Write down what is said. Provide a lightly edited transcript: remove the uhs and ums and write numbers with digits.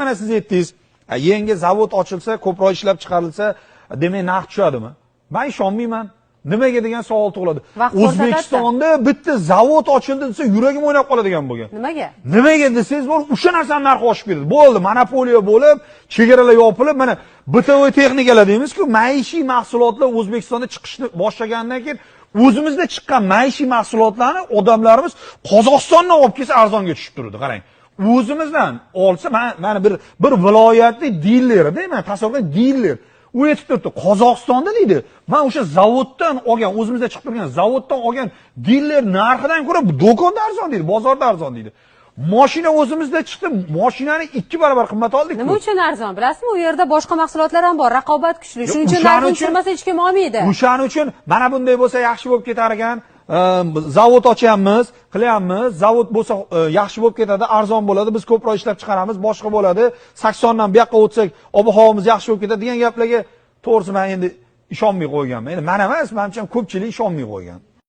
Mana siz aytdingiz, yangi zavod ochilsa, ko'proq ishlab chiqarilsa, demak narx tushadimi? Man ishonmayman. Nimaga degan savol tug'iladi. Vaqt ko'rsatadi. O'zbekistonda bitta zavod ochildi desa, yuragim o'ynab qoladigan bo'lgan. Nimaga? Nimaga desangiz, bor o'sha narsani narxi oshib ketadi. Bo'ldi, monopoliya bo'lib, chegaralar yopilib, mana бытовой texnikalar deymiz-ku, maishiy mahsulotlar O'zbekistonda chiqishni boshlagandan keyin o'zimizda chiqqan maishiy mahsulotlarni odamlarimiz Qozog'istondan olib kelsa arzonga tushib turdi. Qarang. O'zimizdan olsa, mana bir viloyatli dilerda, man tasavvur qiling, diler. U aytib turibdi, Qozog'istonda deydi. Men o'sha zavoddan olgan, o'zimizda chiqib turgan zavoddan olgan diler narxidan ko'ra do'konda arzon deydi, bozorda arzon deydi. Mashina o'zimizda chiqdi, mashinani 2 barobar qimmat oldik. Nima uchun arzon? Bilasizmi, u yerda boshqa mahsulotlar ham bor, raqobat kuchli. Shuning uchun O'shaning narxni uchun- tushirmasa hech kim olmaydi. O'shaning uchun mana bunday bo'lsa yaxshi bo'lib ketar ekan. Zavod ochyapmiz, qilyapmiz. Zavod bo'lsa yaxshi bo'lib ketadi, arzon bo'ladi, biz ko'proq ishlab chiqaramiz, boshqa bo'ladi. 80 dan bu yoqqa o'tsak, ob-havomiz yaxshi bo'lib ketadi degan gaplarga to'g'risi men endi ishonmay qo'yganman. Endi men emas, menimcha ko'pchilik ishonmay qo'ygan.